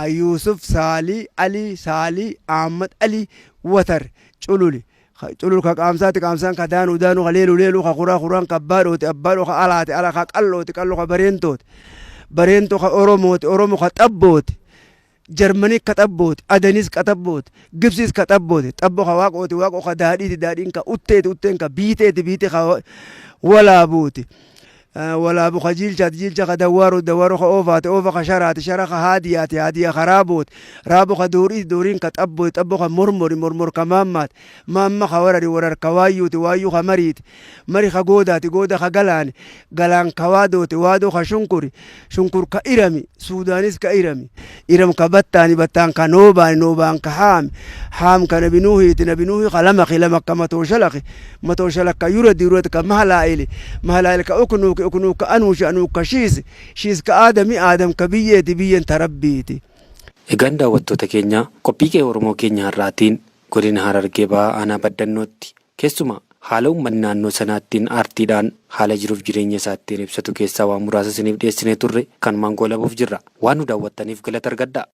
Yuusuf Saalii Alii Saalii Ahmad Alii Watar Cululi. Culul ka qaamsaati, qaamsaan ka daanuu, daanuu ka leeluu, leeluu ka kuraa, kuraan ka abbaadhooti, abbaadhoo ka alaati, ala ka qal'ooti, qal'oo ka bareentooti, bareentoo ka oromooti, oromo ka xabbooti, Jarmanii ka xabbooti, Adanis ka xabbooti, Gibsis ka xabbooti, xabbo ka waaqooti, waaqoo ka daadhiiti, daadhiin ka utteeti, utteen ka biiteeti, biite ka walaabuuti. Walaabu ka jiilchaati, jiilcha ka dawwaaroo, dawwaaroo ka oofaati, oofa ka sharaati, shara ka haadiyaati, haadiya ka raabooti, raabo ka dooriiti, dooriin ka xabbooti, xabbo ka mormori, mormor ka maammaati, maamma ka warari, warar ka waayyuuti, waayyuu ka mariiti, mari ka goodaati, gooda ka galaani, galaan ka waadooti, waadoo ka shunkuri, shunkur ka irami, suudaanis ka irami, iram ka battaani, battaan ka noobaani, noobaan ka haami, haam ka nabi nuuhiiti, nabi nuuhi ka lamaki, lamak ka matooshalaki, Matooshalak ka Yurad, Yurad ka Mahalaa'eli, Mahalaa'el ka Uknuuki, Uknuuk ka Anuushi, Anuuk ka Shiisi, Shiis ka Aadami, Aadam ka biyyeeti, biyyeen ta Rabbiiti. Egaan daawwattoota keenya qophii Qe'ee Oromoo keenya har'aatiin Godina Harargee Bahaa Aanaa Baddannootti keessumaa haala uummanni naannoo sanaa ittiin aartiidhaan haala jiruuf jireenya isaa ittiin ibsatu keessaa waan muraasa isiniif dhiyeessinee turre kanumaan goolabuuf jirra. Waan nu daawwattaniif galata argadhaa.